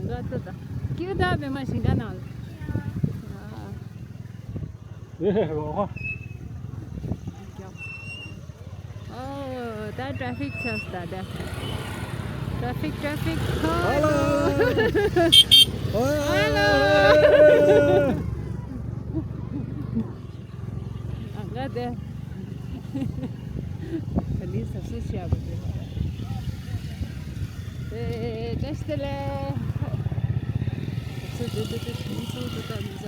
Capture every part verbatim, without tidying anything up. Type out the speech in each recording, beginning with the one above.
ད་ད་ད། ཀྱུ་ད་བེ་མ་ཞིང་ཁ་ནང་། ཨེ་ཧོ། ཨོ་ད་ཊ་རེ་ཕིག་ཆགས་ད་ད། ཊ་རེ་ཕིག་ཊ་རེ་ཕིག་ཧ་ལོ། ཧ་ལོ། ཨ་ང་དེ། ག་ནི་ཟ་སུ་ཤི་ཡ་གོ་དེ། དེ་བཀྲ་ཤིས་བདེ་ལེགས། སུ་དེ་དེ་དེ་ཤིང་སུ་དེ་ད་མི་ཟ།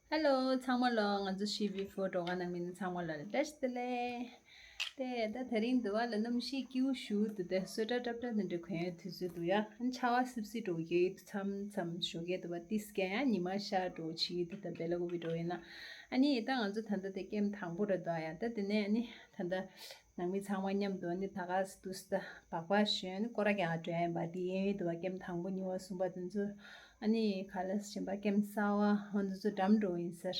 ཧེ་ལོ་ཚང་མ་ལོ། ང་ཚོ་ཤི་བི་ཕོར་འགྲོ་ག་ནང་མི་ཚང་མ་ལོ་ལ་བཀྲ་ཤིས་བདེ་ལེགས། དེ་ད་དེ་རིང་འདི་བ་ལ་གནམ་གཤིས་སྐྱིད་པོ་ཞུ་འདུག་དེ་སོ་ཊ་ཊབ་ཊ་འདི་འདྲ་གོན་ཡོད་དུས་ཚོད་འདུག་ཡ། ཨ་ཆར་པ་སིབ་སིབ་འགྲོ་གི་ཡོད་མཚམས་མཚམས་ཞོགས་ཀས་འདི་བ་ཏིས་ཀ་ཡ་ཉི་མ་ཤར་འགྲོ་ཆི་འདི་ད་བེ་ལ་ཀོ་བི་འགྲོ་ཡིན་ན། ཨ་ནི་ད་ང་ཚོ་ད་ལྟ་དེ་ཀེམ་དང་པོ་ར་འདུག་ཡ། ད་དེ་ནས་ཨ་ནི་ད་ལྟ་ནང་མི་ཚང་མ་མཉམ་དུ་ཨ་ནི་ད་ག་སི་དུས་ད་བག་བག་ཞོན་སྐོར་ར་རྒྱག་འགྲོ་ཡིན་པ་དེ་ཡིན་འདུག་བ། ཀེམ་དང་པོ་གཉིས་པ་གསུམ་པ་དེ་ཚོ། ཨ་ནི་ཁ་ལག་གཞན་པ་ཀེམ་གསར་པ་ཧོན་དུ་ཚོ་འགྲམ་འགྲོ་ཡིན་ཟེར།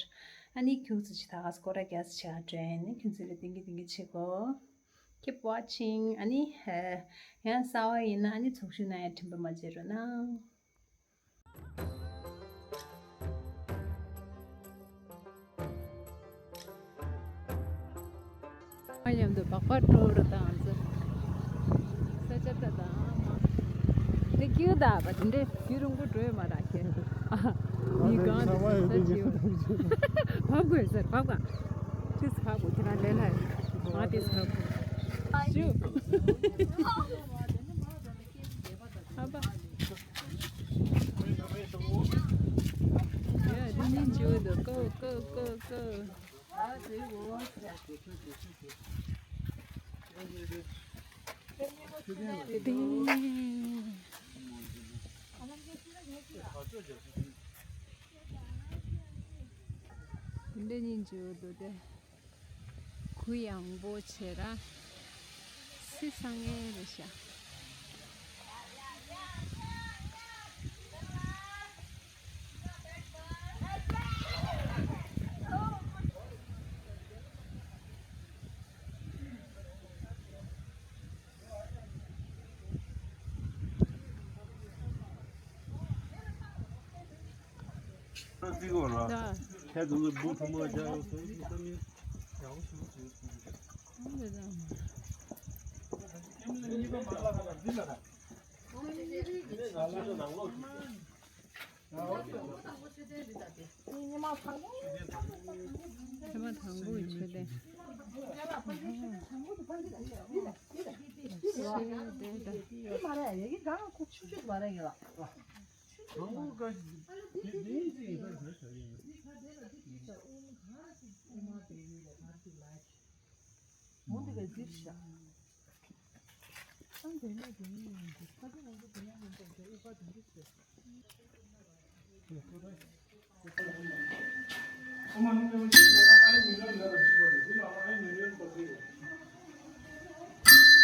ཨ་ནི་ཁྱུག་ཙི་ཅི་ད་ག་སྐོར་ར་རྒྱག་ཙི་ཆ་དྲན་ནི་ཁྱུ་ཚོ་ལ་ཏིང་གི་ཏིང་གི་ཆེ་གོ། Keep watching. ཨ་ནི་ཡང་གསར་པ་ཡིན་ན་ཨ་ནི་ཚོགས་ཞུགས་གནང་ཡ་དྲན་པ་མ་བརྗེད་རོགས་གནང་། མཉམ་དུ་སྦག་སྦག་འགྲོ་རུ་དང་ཚོ། ས་ཆ་ད་དང་མ། དེ་ཀིའུ་ད་བ་དེ་འདྲས་རྒྱུན་རིང་པོ་འགྲོ་ཡོད་མ་རག་ཁྱེད། ཨ་མི་གང་དུ་ས་ཆ་ཡོད། བབ་དགོས་ཟེར་བབ་ག་ཏིས་བབ་དགོས་ཁྱེད་རང་ལས་ལྷ་ཡོད། ང་ཏིས་བབ་དགོས། ཞུ། ཨ་པ། ཡ་དེ་ནི་འཇུ་འདུག་ཀོ་ཀོ་ཀོ་ཀོ། འདི་ནི་འཇུ་འདུག་སྟེ། གུ་ཡངས་པོ་བྱས་ར། སི་སང་ངེ་རེད་ཤག་ཐེངས་མ་དང་པོ་ཡི་ཆེད་དེ།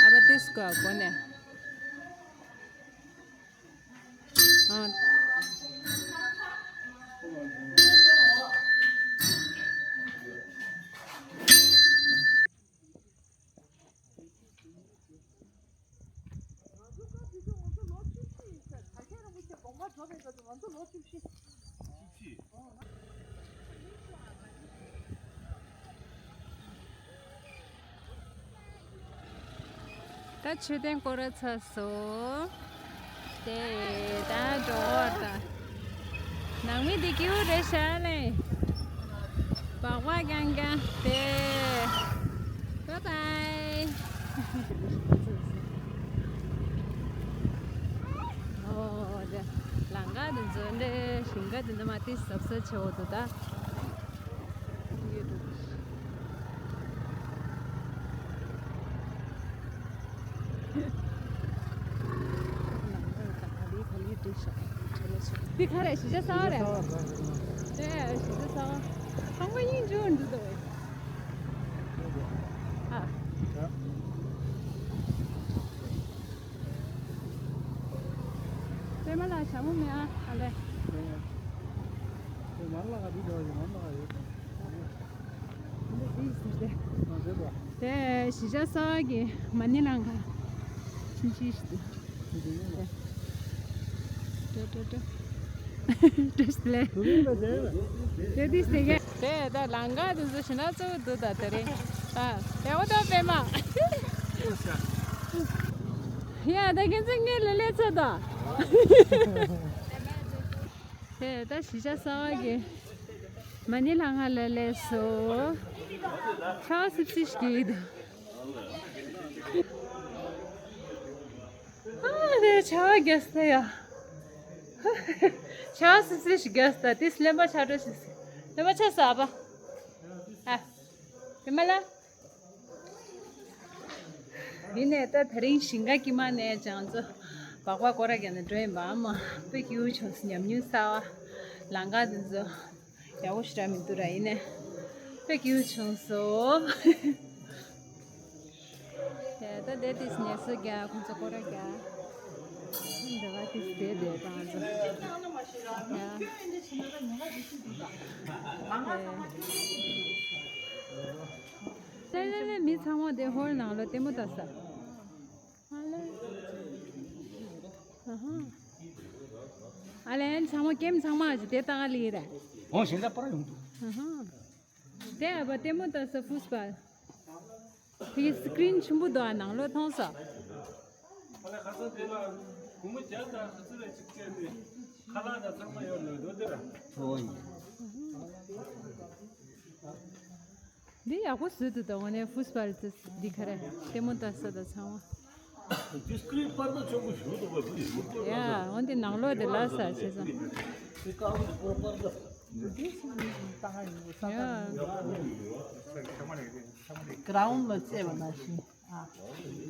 ཨ་བ་ཏིས་ཀ་གོ་ནས། ཨ། ད་མཆོད་རྟེན་སྐོར་ར་ཚར་སོང་། དེ་ད་འགྲོ་བར་ད། ནང་མི་འདི་སྐྱིད་པོ་རེད་ཤག་ལེ། སྦག་སྦག་རྐྱང་རྐྱང་དེ། Bye bye. ཨོ་དེ་ལམ་ཁ་འདི་ཚོ་འདྲ་ཞིང་ཁ་འདི་འདྲ་མ་དེ་གཟབ་གཟབ་བྱེད་འོ་འདུག་ད། འདི་ག་རེ་གཞིས་ཆགས་གསར་པ་རེད། གཞིས་ཆགས་གསར་པ། ཨེ་གཞིས་ཆགས་གསར་པ། ཁང་པ་གཉིས་འཇུ་འདུག་དོ། ཨ། པད་མ་ལགས་ཞྭ་མོ་མེད་ཨ། ཨ་ལེ། དེ་མར་ལ་ག་དུས་འགྲོ་ཡོད་མར་ལ་ག་ཡོད། དེ་གཞིས་ཆགས་གསར་པ་གི་མ་ཎི་ལམ་ཁ་ཕྱིན་ཆད་ཞིག་འདུག། ཏྲ་ཏྲ་ཏྲ། ཏྲ་སི་ལེ། དེ་དུས་དེ་གས། དེ་ད་ལམ་ཁ་དེ་ཚོ་ཞེ་ན་གཙོ་བོ་འདུག་ད་དེ་རེད། ད་དེ་འོ་ད་པད་མ། ཡ་ད་ཁྱེད་ཚོ་ངའི་ལ་ལས་ཚོ་ད། དེ་ད་གཞིས་ཆགས་གསར་པ་གི་མ་ཎི་ལམ་ཁ་ལ་སླེབས་སོང་། ཆར་པ་སིབ་སིབ་ཞིག་གིས་འདུག། ཨ་ལས་ཆར་པ་རྒྱག་ས་ཡ། ཆར་པ་སིབ་སིབ་ཞིག་རྒྱག་ས། དེ་སླེབས་པ་ཆར་པ་སིབ་སིབ། སླེབས་པ་ཆགས་སོང་ཨ་ཕ། ཨ། དེ་མ་ལ། ཡིན་ནའི་ད་དེ་རིང་ཞིང་ཁ་དཀྱིལ་མ་ནས་ཅང་ཚོ་སྦག་སྦག་སྐོར་ར་རྒྱག་ནས་འགྲོ་ཡིན་པ། ཨ་མ་དཔེ་སྐྱིད་པོ་བྱུང་སོང་། ཉམས་མྱོང་གསར་པ། ལམ་ཁ་འདི་ཚོ་ཡག་པོ་ཞེ་དྲག་མི་འདུག་ར། ཡིན་ནའི་དཔེ་སྐྱིད་པོ་བྱུང་སོང་། ཡ་ད་དེ་དུས་ངལ་གསོ་རྒྱག། ཁོང་ཚོ་སྐོར་ར་རྒྱག། འདི་བ་དུས་དེ་དེ་ད་ང་ཚོ་ཡ། ལེ་ལེ་ལེ། མི་ཚང་མ་དེ་ཧོལ་ནང་ལ་ལྟད་མོ་ལྟ་ས། ཨ་ལེ། ཨ་ལེ་ཚང་མ་ཀེམ་ཚང་མ་ཞིག་དེ་ལྟ་ག་ལི་རེད། འོ་གཞན་དག་པར་ཡོང་འདུག། ཨ་ཧ། དེ་ཨ་ཕ་ལྟད་མོ་ལྟ་ས་ཧྥུས་པ། དེ་གི་སི་ཀྲིན་ཆེན་པོ་འདུག་ཨ། ནང་ལོགས་མཐོང་ས། ཨ་ལེ་ཁ་སང་དེ་ལ་སྒོར་མོ་བརྒྱ་དང་ཨ་ཙི་རེ་གཅིག་སྤྲད་དེ་ཁ་ལག་དང་ཚང་མ་ཡོད་ལོས་འདུག་དེ་ར། འདི་ཡག་པོ་བཟོས་འདུག་ད། འོ་ནས་ཧྥུས་པ་རི་ཙི་འདི་ག་རེ་ལྟད་མོ་ལྟ་ས་དང་ཚང་མ། དེ་སི་ཀྲིན་པར་ད་ཆེན་པོ་ཞིག་འདུག་པ། འདི་ཡ་འོ་འདི་ནང་ལོགས་དེ་ལ་ས་བྱས་ཙང་། དེ་ཀ་བོ་དེ་པར་ད། འདི་སུ་མི་ཞིག་བཏང་ཡིན་ས། ཡ། ཀ་རའུན་ལ་བཙལ་བ་ནང་བཞིན།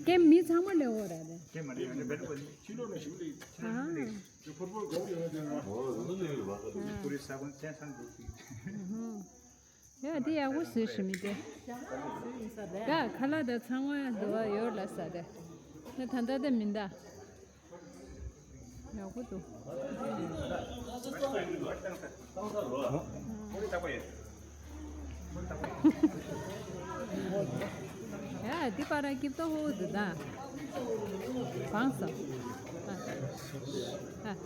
ཀེམ་མི་ཚང་མ་ལེའོ་ར་རེད། ཀེམ་མ་ལེའོ་ནི་བེད་པ་ཕྱི་ལོགས་ལ་ཞུགས་ལེ། ཨ་ཧ། ཕུར་ཕུར་གོག་ཡོད་དེ་ན། ཨ་ཧ། ཡ་དེ་ཡག་པོ་བཟོས་ཤི་མི་དེ། ད་ཁ་ལག་དང་ཚང་མ་འདུ་བ་ཡོད་ལ་ས་རེད། ན་ད་ལྟ་དེ་མིན་ད། ཡག་པོ་འདུག། ཡ་འདི་པར་སྐྱིབས་ཏོ་ཧོ་འདུག་ད། བང་སོ། ཨ། ཨ། ཨ།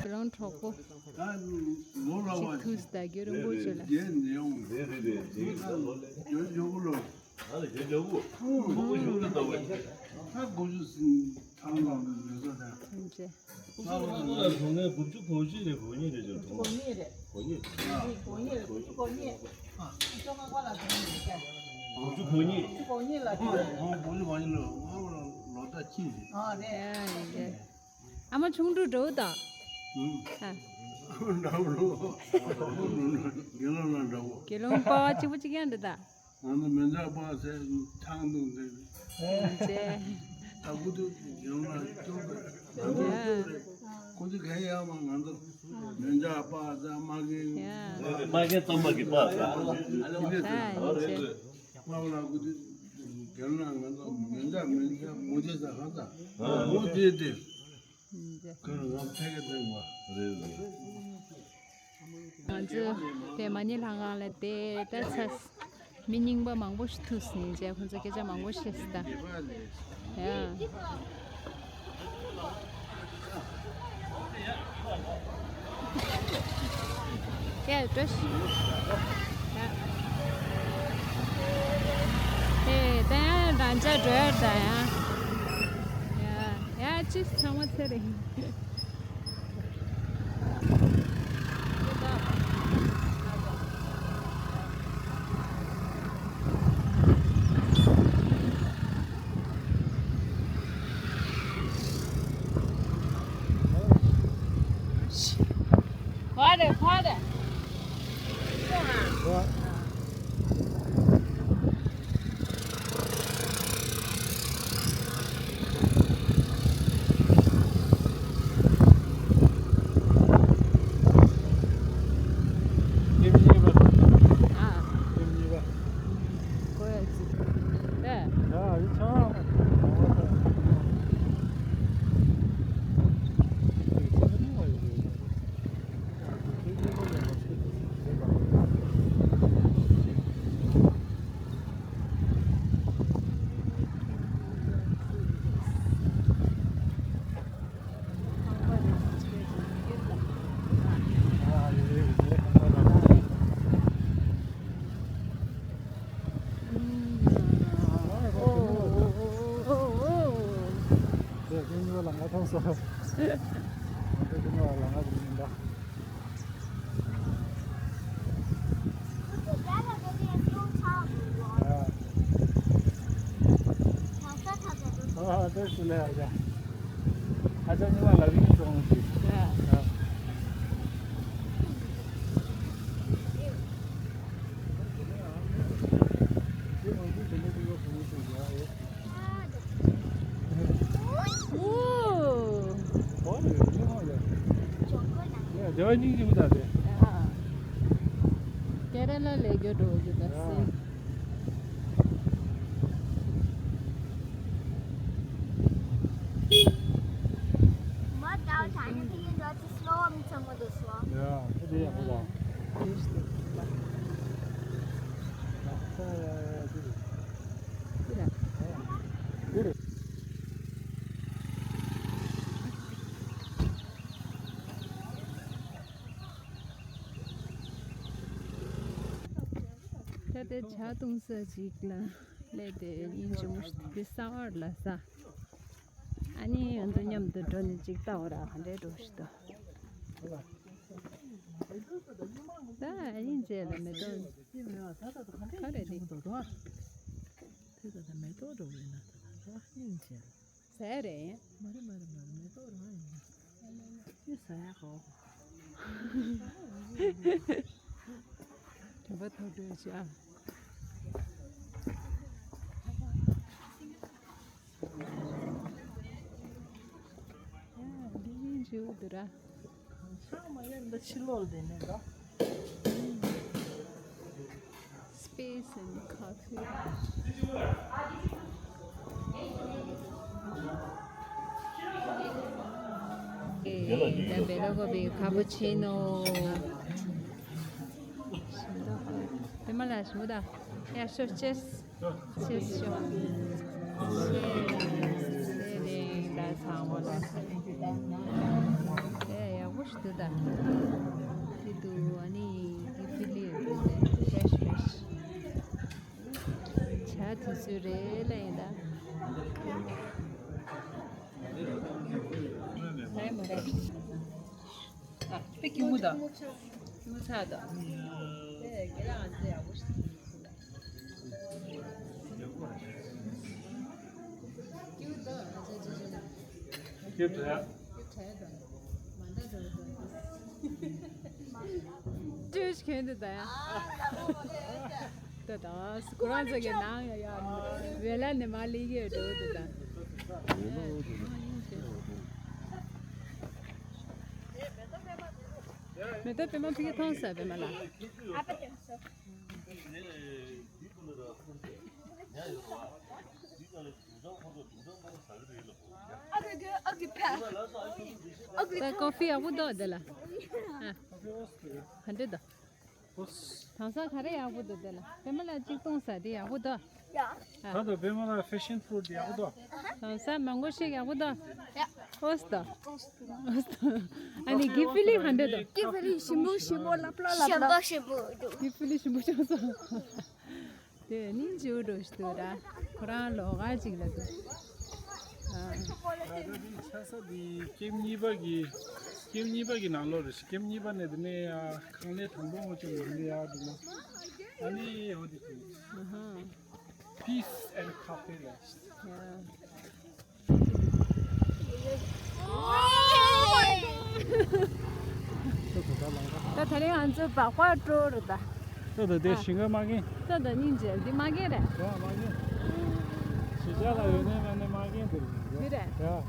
རང་གྲོགས་པོ། ཅིག་ཐུགས་ད་རྒྱུ་རིན་པོ་ཆེ་ལ། ཨ་ལ་རྒྱ་རྒྱ་བོ། ཁོ་བོ་ཞུ་ལ་ལྟ་བ་ཡིན། ད་དགུ་བཅུ་ཟིན་ཐང་ལ་ལ་ལ་ལ་ལ། ཐུགས་རྗེ་ཆེ། དགུ་བཅུ་ལྔ་ལ་གྲོང་ནས་དགུ་བཅུ་གོ་གཅིག་རེད། གོ་གཉིས་རེད་ཅང་གྲོང་། གོ་གཉིས་རེད། གོ་གཉིས། གོ་གཉིས་རེད། དགུ་བཅུ་གོ་གཉིས། ཨ། དགུ་བཅུ་ལྔ་ལ་གྲོང་རེད་ཅང་། དགུ་བཅུ་གོ་གཉིས། དགུ་བཅུ་གོ་གཉིས་ལ་གྲོང་རེད། ཨ་དགུ་བཅུ་གོ་གཉིས་ལ་ང་ལ་ལོ་ཟླ་གཅིག་རེད། ཨ་རེད། ཨ་རེད་རེད། ཨ་མ་ཆུང་འབྲུག་འགྲོ་ད། ཨ། འདྲ་བོ་འགྲོ། དགེ་སློང་ལ་འདྲ་བོ། དགེ་སློང་པ་བ་གཅིག་པུ་གཅིག་ཡང་འདྲ་ད། ང་ཚོ་མི་འཇགས་པ་ཟེར་ཐང་འདུག་འདི། ཅེ། ད་ཁུ་ཚོ་ཡོང་ལ་སྐྱོར་དགོས། ང་ཚོ་སྐྱོར་རེད། ཁོ་ཚོ་གན་ཡག་མ་ང་ཚོ་མི་འཇགས་པ་ཟེར་མ་གན། མ་གན་ཙམ་མ་གི་པ་ཟེར། ཡིན་ནས་ད་ཡིན་ཅེ། ང་ལ་ཁུ་ཚོ་གན་ལ་ང་ཚོ་མི་འཇགས་མི་འཇགས་མོ་ཅེ་ཟེར་ཧ་ཙ་མོ་དེ་དེ། ཁོས་ང་ཕ་གི་བཏང་བ་རེད་རེད། ང་ཚོ་དེ་མ་ཎི་ལྷ་ཁང་ལ་དེ་ལྟར་ཚ་མི་རྙིང་པ་མང་པོ་ཞིག་ཐུག་ཟིན་རྗེས་ཁོང་ཚོ་སྐད་ཆ་མང་པོ་བཤད་སྲིད་ད། ཡ། ཀྱེ་བཀྲ་ཤིས། ཡ། ཧེ་ད་ཡང་རང་ཅག་འགྲོ་ཡ་ད་ཡ། ཡ་ཡ་ཅི་ཚང་མ་ཚེ་རིང་། ཕ་རེད་ཕ་རེད། ཨ། གོ་ཡ་ཅིག་ཨེ། ཡ་ཡི་ཆང་། མཐོང་སོང་། ང་ཚོ་ཀུན་ལ་ལ་ང་ཚོ་མིན་པ། ཨ། ཨ། ཨ། ཨ། ཨ། ཨ། ཨ། ཨ། ཨོ། ཨོ་ལེ་ལེ་མ་ལེ། ཡ་དེ་བ་སྙིང་རྗེ་མོ་ད་དེ། ཡ། ཀེ་ར་ལ་ལས་རྒྱུ་འགྲོ་རྒྱུ་ད་ཡ། སེམས། མ་ད་ད་ནི་དེ་ཡིན་ད་དེ་སློ་བ་མི་ཚང་མ་དུ་སོ། ཡ་དེ་དེ་ཡག་པོ་ད། དེ་ཞིག་དེ་ཡ་ཡ་ཡ་དེ་རེད། ད་ལྟ་ཇ་བཏུང་ས་ཅིག་ལ་སླེབས་ཏེ་ཡིན་ཅུང་ཞིག་དེ་ས་བར་ལ་ས། ཨ་ནི་ང་ཚོ་མཉམ་དུ་འགྲོ་ནས་ཅིག་ལྟ་འོ་ར་ག་འདྲའི་འགྲོ་ཞིག་ཏུ། ད་ཨ་ཡིན་བྱས་ལ་མེ་ཏོག་ག་རེ་རེད། དེ་ད་ད་མེ་ཏོག་འགྲོ་བས་ན་ད་ད་ད་སྙིང་རྗེ། ཟས་རེད། མ་རེད་མ་རེད་མ་རེད་མེ་ཏོག་རང་ཡིན་ན། དེ་ཟ་ཡག་གོ། དྲན་པ་ཐོབ་འགྲོ་ཤག་ཡ་འདི་ཡིན་ཞུ་འདུག་ར། གང་ཆགས་མ་ཡིན་འདི་ཕྱི་ལོགས་ལ་བསྡད་ནས་འགྲོ། Space and coffee. ད་བེ་ལ་གོ་བི་ཁ་པུ་ཆི་ནོ། ཞིམ་ད། དེ་མ་ལ་ཞིམ་ད། ཡ་ཤོ་ཅེས། ཅེས་ཤོ། ཅེས། དེ་རིང་ད་ཚང་མ་ལ། ཡ་ཡག་པོ་ཞིག་འདུག་ད། དེ་དུ་ཨ་ནི་གི་ཕི་ལི་ཡོད་དེ་ཕེ་རེཤ་ཕེ་རེཤ། ཇ་དུས་ཚོད་རེད་ལ་ཡིན་ད། ཧའི་མོ་རེད། ཨ་པེ་ཀི་མུ་ད། ཀི་མུ་ཚ་ད། དེ་གེ་ར་ང་ཚོ་ཡག་པོ་ཞིག་ཅུས་གྱོན་དུ་ད་ཡ། ད་ད་སྐུ་རང་ཚོ་གི་ནང་ཡ་ཡ་བེ་ལ་ནས་མ་ལི་གི་འགྲོ་དུ་ད། མེ་ཏོག་པད་མ་ཕི་གི་མཐོང་ས་པད་མ་ལ། ད་ཀོ་ཧྥི་ཡག་པོ་འདུག་དེ་ལ། ཨ། ག་འདྲ་འདུག་དེང་སང་ག་རེ་ཡག་པོ་འདུག་དེ་ལ། པད་མ་ལ་གཅིག་གཏོང་ས་དེ་ཡག་པོ་འདུག་ཡ། ད་དུང་པད་མ་ལ་ཕེ་ཤན་ཕུ་རུཊ་ཡག་པོ་འདུག་དེང་སང་མང་པོ་ཞིག་ཡག་པོ་འདུག་ཡ། ཨོ་སྟོ། ཨོ་སྟོ། ཨ་ནི་གི་ཕི་ལི་ག་འདྲ་འདུག་གི་ཕི་ལི་ཞིམ་པོ་ཞིམ་པོ་ལབ་ལབ་ལབ་ལབ། ཞིམ་པོ་ཞིམ་པོ་འདུག་གི་ཕི་ལི་ཞིམ་པོ་བྱུང་སོང་། དེ་ནི་ཇུ་འགྲོ་ཞིག་འདུག་ར། ཁོ་རང་ལོགས་ཀ་ཅིག་ལ་འདུག་ཨ། ད་ལྟ་འདི་ཆགས་ས་འདི་ཀེམ་གཉིས་པ་གི་ཀེམ་གཉིས་པ་གི་ནང་ལོགས་རེད་ཤག་ཀེམ་གཉིས་པ་ནས་འདི་ནས་ཡར་ཁང་གླའི་དང་པོ་ངོ་ཅིག་འདི་ནས་ཡར་འགྲོ་ན། ཨ་ནི་འོ་དེ་ཀེམ། ཨ་ཧ། Peace and Cafe ལ། ཡ། ད་ད་རེས་ང་ཚོ་སྦག་སྦག་སྤྲོ་རུ་ད། ད་ད་དེ་ཨ། ཞིང་ཁ་མ་གིན། ད་ད་སྙིང་རྗེ་འདི་མ་གིན་རེད། ཡ་མ་གིན། ཞི་ཅ་ལ་ཡོད་ནས་མ་ནས་མ་གིན་དེ་རེད། འདི་རེད། ཡ། ཨོ་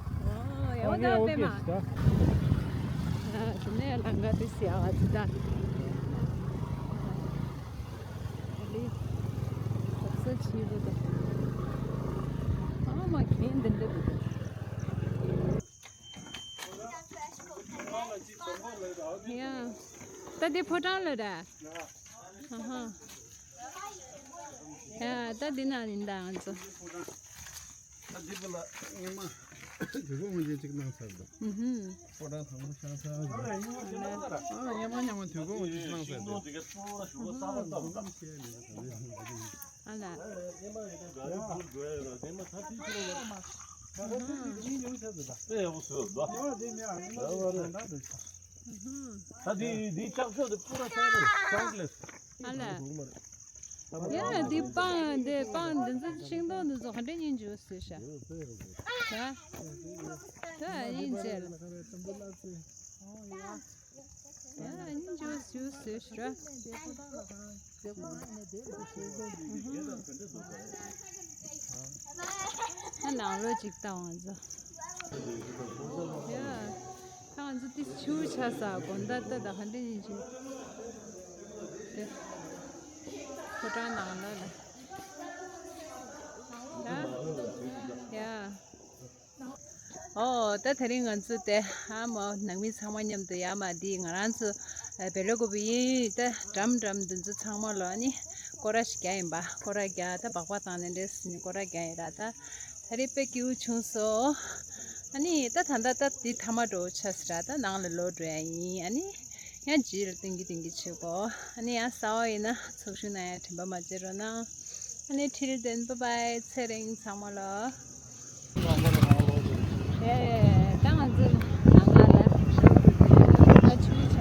ཡ་མ་འོ་གིན་ད་ཨོ་པད་མ། ཀེ་ཞི་ད། ཨ་དེ་ནས་ལང་ཀ་དེ་སི་ཡ་བ་ཅི་ད། ཨ་ལི། ལོག་ས་ཆེ་རུ་ད། ཨ་མ་གིན་འདི་འདྲ་འདུག་ད། ཡ། ད་འདི་ཕོ་བྲང་ལ་ར། ཨ་ཧ། ཡ། ད་འདི་ན་ཡིན་ད་ང་ཚོ། ད་འདི་པོ་ལ་སྔོན་མ་དུས་འཁོར་དངོས་གཞི་གཅིག་གནང་ཚར་འདུག་ཨུ་ཧུ། ཕོ་བྲང་དང་པོ་ཤང་ཚང་རེད། ཨ་སྔོན་མ་སྔོན་མ་དུས་འཁོར་དངོས་གཞི་གནང་ཚར་འདུག་ཨ་ལ། ད་འདི་འདི་ལྕགས་ཤོག་དེ་པུ་ར་ཆགས་རེད། ཅང་ལེ། ཨ་ལ། ཡ་འདི་སྤང་འདི་སྤང་འདི་ཚོ་ཤིང་སྡོང་འདི་ཚོ་ག་འདྲ་སྙིང་རྗེ་བཟོས་ཤག་ད་ད་སྙིང་རྗེ་ལ། ཡ་སྙིང་རྗེ་བཟོས་ཤག་ཨ་ནང་ལོགས་ཅིག་ལྟ་བ་ཚོ། ཡ། ད་ང་ཚོ་ཏི་ཆུ་ཆ་ས་དགོན་ད་ལྟ་ད་ཧ་འདྲ་ཡིན་ཅིང་། དེ། ཕོ་བྲང་ནང་ལ་ལ། ད། ཡ། ཨོ་ད་དེ་རིང་ང་ཚོ་དེ་ཨ་མ་ནང་མི་ཚང་མ་མཉམ་དུ་ཡ་མ་འདི་ང་རང་ཚོ་བེ་ལོ་ཀོ་བི་ཡིན། ད་འགྲམ་འགྲམ་འདི་ཚོ་ཚང་མ་ལོ་ཨ་ནི་སྐོར་ར་ཞིག་རྒྱག་ཡིན་པ། སྐོར་ར་རྒྱག་ད་སྦག་སྦག་བཏང་ནས་འདྲེས་ནི་སྐོར་ར་རྒྱག་ཡིན་ར། ད་ད་རེས་དཔེ་སྐྱིད་པོ་བྱུང་སོང་། ཨ་ནི་ད་ད་ད་ད་འདི་མཐའ་མ་འགྲོ་ཆ་ཟེར་ར། ད་ནང་ལ་ལོག་འགྲོ་ཡ་ཡིན། ཨ་ནི་ཡང་རྗེས་ལ་ཏིང་གི་ཏིང་གི་བྱེད་དགོ། ཨ་ནི་ཡང་གསར་པ་ཡིན་ན་ཚོགས་ཞུགས་གནང་ཡ་དྲན་པ་མ་བརྗེད་རོགས་གནང་། ཨ་ནི་till then bye bye། ཚེ་རིང་ཚང་མ་ལོ། ཨེ་ད་ང་ཚོ་ནང་ལ་ལ་ཨ་ཆུ་ཆ།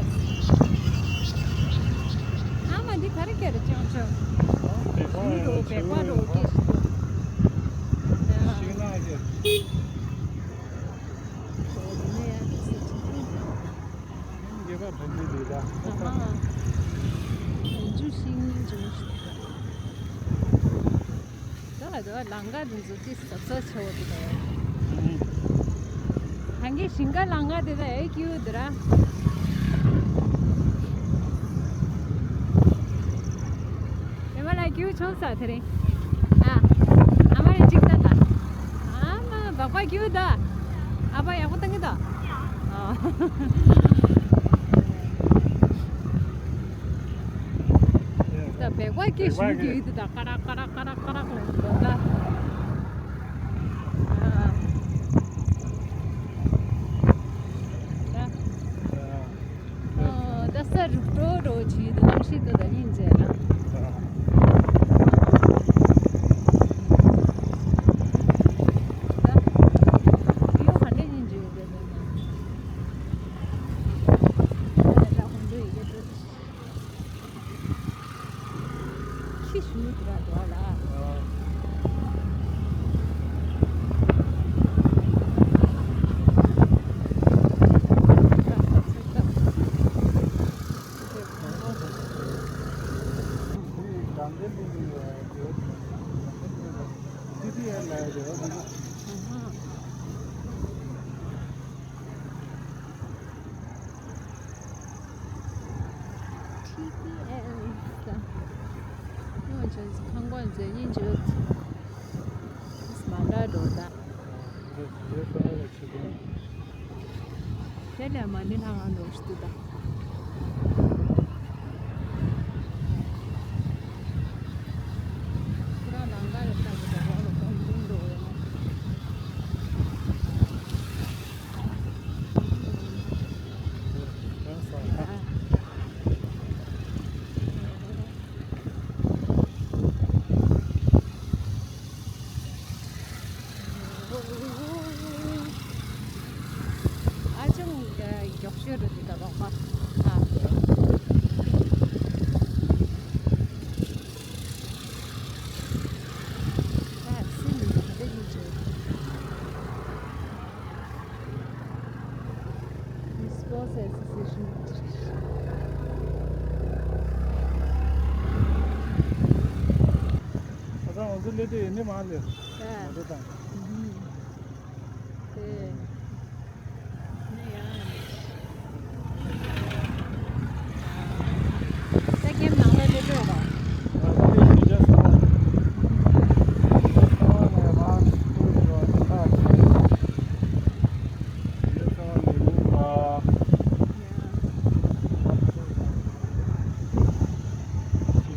ཨ་མ་འདི་ག་རེ་སྐྱེ་རེད་ཅང་ཅང་། ཞུ་རོ་བེ་བ་རོ་སྐྱེ་ཞིག་ཏུ། ཞིག་ན་སྐྱེ། ཉིན་རྒྱལ་ཁབ་དྲན་རྒྱུ་དེ་ད། ཨ་ཧ། ཇུ་ཤིང་ཇུ་ཤིང་། ད་ད་ལང་ཀ་དེ་ཚོ་ཅི་ཟབ་ཟབ་ཆེ་བོ་དེ་ད། ཧང་གི་ཞིང་ཁ་ལང་ཀ་དེ་ད་ཨེ་ཀྱུ་དེ་ར། ཨེ་མ་ལ་ཀྱུ་ཆུང་ས་དེ་རིང་། ཨ། ཨ་མ་ཡི་གཅིག་ལྟ་ད། ཨ་མ་སྦག་སྦག་ཀྱུ་ད། ཨ་ཕ་ཡག་པོ་བཏང་གི་ད། ཨ། ད་སྦག་སྦག་ཀྱུ་ཞུ་གི་ཡོད་ད། ཀ་རག་ཀ་རག་ཀ་རག་ཀ་རག་ལ་འགྲོ་ད། ཨ། ད། ཨོ། ད་ས་རུབ་འགྲོ་འགྲོ་བྱེད་དུ་གནམ་གཤིས་དེ་ད་ཉིན་མཇལ་ན། ད་ཡོ་ཧ་འདྲ་ཉིན་མཇལ་དེ་ད་ན། ད་ད་ཧོན་འགྲོ་ཡི་གེ་འགྲོ། ཁྱི་ཞུ་དུ་ར་འགྲོ་ལ། ཊི་པི་ཨེལ་ད། ཡོང་ཅན་ཁང་པ་མཛེས་ཉིན་བརྗོད། མ་འདྲ་འགྲོ་ད། དེ་ལས་མ་ཎི་ལྷ་ཁང་འགྲོ་ཤི་ད། ཁོ་རང་ལང་ཀ་རེ་ལྟ་གི་འདུག་རོགས་ལ་གཏོང་གི་འདུག་ཡོད་ན། ཨ་ཅང་མགྱོགས་ཤོས་རེད་འདུག་ད་རོགས་པ། ཨ། ཨ་སེམས་མི་འདུག་ད་ཡིན་ཅེ། Sports Association. ཨ་ད་ང་ཚོ་སླེབས་དུས་ཡིན་ནི་མ་སླེབས། ཨ། ང་ཚོ་དང་། ཨུ་ཧུམ། དེ། ནི་ཡང་། ད་ཀེམ་ནང་ལ་སླེབས་འགྲོ་ག། ཨ་ད་དེ་ཇི་ཇ་སོ། ཇི་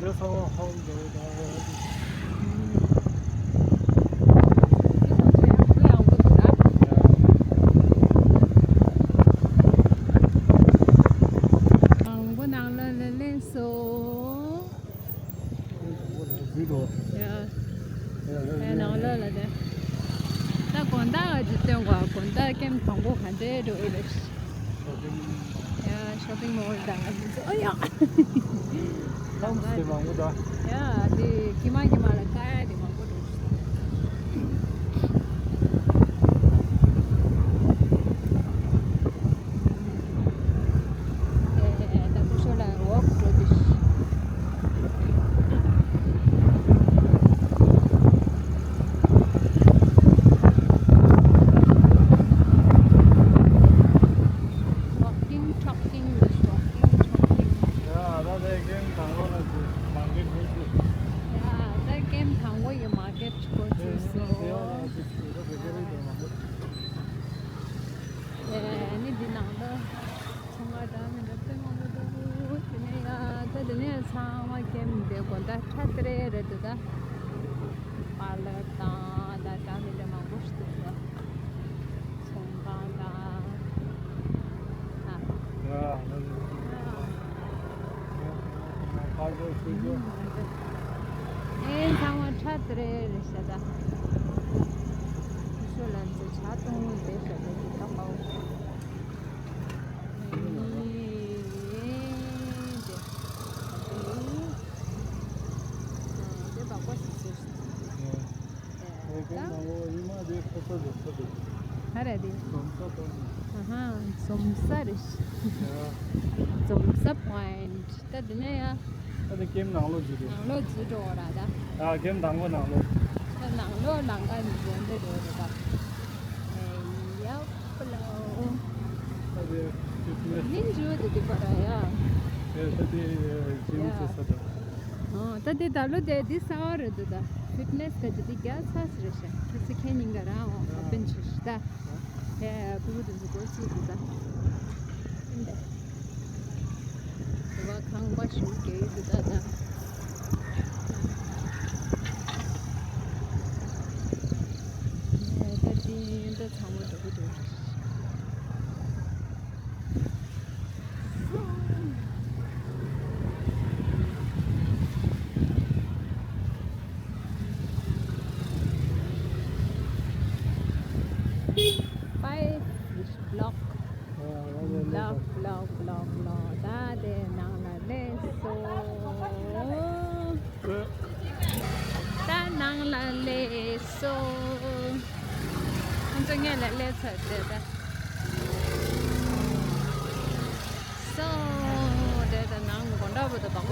ཇ་སོ་ནས་མ་སྐུལ་འགྲོ་ད། དང་པོ་ནང་ལོགས་ལ་སླེབས་སོང་། ཡ། ཡ་ནང་ལོགས་ལ་དེ། ད་དགོང་དག་ག་ཅིག་སྟོན་དགོས། དགོང་དག་ཀེམ་དང་པོ་ག་འདྲའི་འགྲོ་གི་རེད། ཤོ་པིང་། ཡ། ཤོ་པིང་མོལ་དང་ཨ་ཡ། ཁམས་དེ་མང་པོ་འདུག་ཡ། དེ་ཀྱི་མ་ཀྱི་མ་ལ་ཀ་ཡ་དེ་མང་པོ་འདུག་ད་ཁོ་ཤོ་ལ་ཝོག་འགྲོ་དུས། Walking, talking, just walking, talking. ཡ། ད་ལྟ་ཀེམ་དང་པོ་ལ་མ་གེ་འགྲོ་དུས། ཡ། ད་ཀེམ་དང་པོ་ཡི་མ་གེ་འགྲོ་དུས་སོ། ཨ་ནི་འདི་ནང་ལ་ཚོང་ཁང་འདྲ་མི་འདྲ་དཔེ་མང་པོ་འདུག་དེ་ནས་ཡ། ད་དེ་ནས་ཚང་མ་ཀེམ་དེ་དགོང་དག་ཁྲ་ཏི་རེ་རེད་འདུག་ད་པར་ལར་དང་ད་འདྲ་མི་འདྲ་མང་པོ་ཞིག་འདུག་ད་ཚོང་ཁང་དང་། ཨ། ཡ། ཡ། ཁ་ཇོ་ཤུ་ཇོ། ཨེ། ཚང་མ་ཁྲ་ཏི་རེ་རེད་ཤག་ད། ཤོ་ལ་ཚོ་ཇ་འཐུང་བསྡད་ཤག་ད་དེ་ད་པའོ། ཨ་རེ་རེད། འཛོམས་ས་རེད། འཛོམས་ས་པོ་ཡིན་ཊི། ད་དེ་ནས་ཡ། ད་དེ་ཀེམ་ནང་ལོགས་འཛུལ་འགྲོ། ནང་ལོགས་འཛུལ་འགྲོ་ར་ད། ཨ། ཀེམ་དང་པོ་ནང་ལོགས། ད་ནང་ལོགས་ལམ་ཁ་འཛུལ་འགྲོ་ར་ད། ཨེ་ཡ། ཧ་ལོ། ད་དེ་ཕིཊ་ནེ་སི། མིན་ཇུ་དེ་དེ་པ་ར་ཡ། ཨེ། ད་དེ་ཇིམ་ཡ། བྱེད་ས་ད། ཨ། ད་དེ་ད་ལོ་དེ་དེ་གསར་པ་རེད་འདུག་ད་ཕིཊ་ནེ་སི་ག་ཅིག་དེ་རྒྱ་ཚ་སི་རེད་ཤག་ཁ་སི་ཁེ་ཉིན་ག་རང་ཨ་པེན་ཆི་ཤི་ད། ཡ། ཕྲུ་གུ་དེ་ཚོ་སྒོ་ཕྱེ་འདུག་ད། ཨིན་ད། དེ་བ་ཁང་པ་ཞིག་གི་འདུག་ད་ད། ད་དེ་འདྲ་ཚང་མ་འགྲོ་གི་འདུག Five block. Block, block, block, block. ད་དེ་ནང་ལ་སླེབས་སོང་། ད་ནང་ལ་སླེབས་སོང་། ཁོང་ཚོ་སྔོན་ལ་སླེབས་ཚར་རེད་ད། སོང་། དེ་ད་ནང་སྒོ་འདྲ་པོ་དང་བག་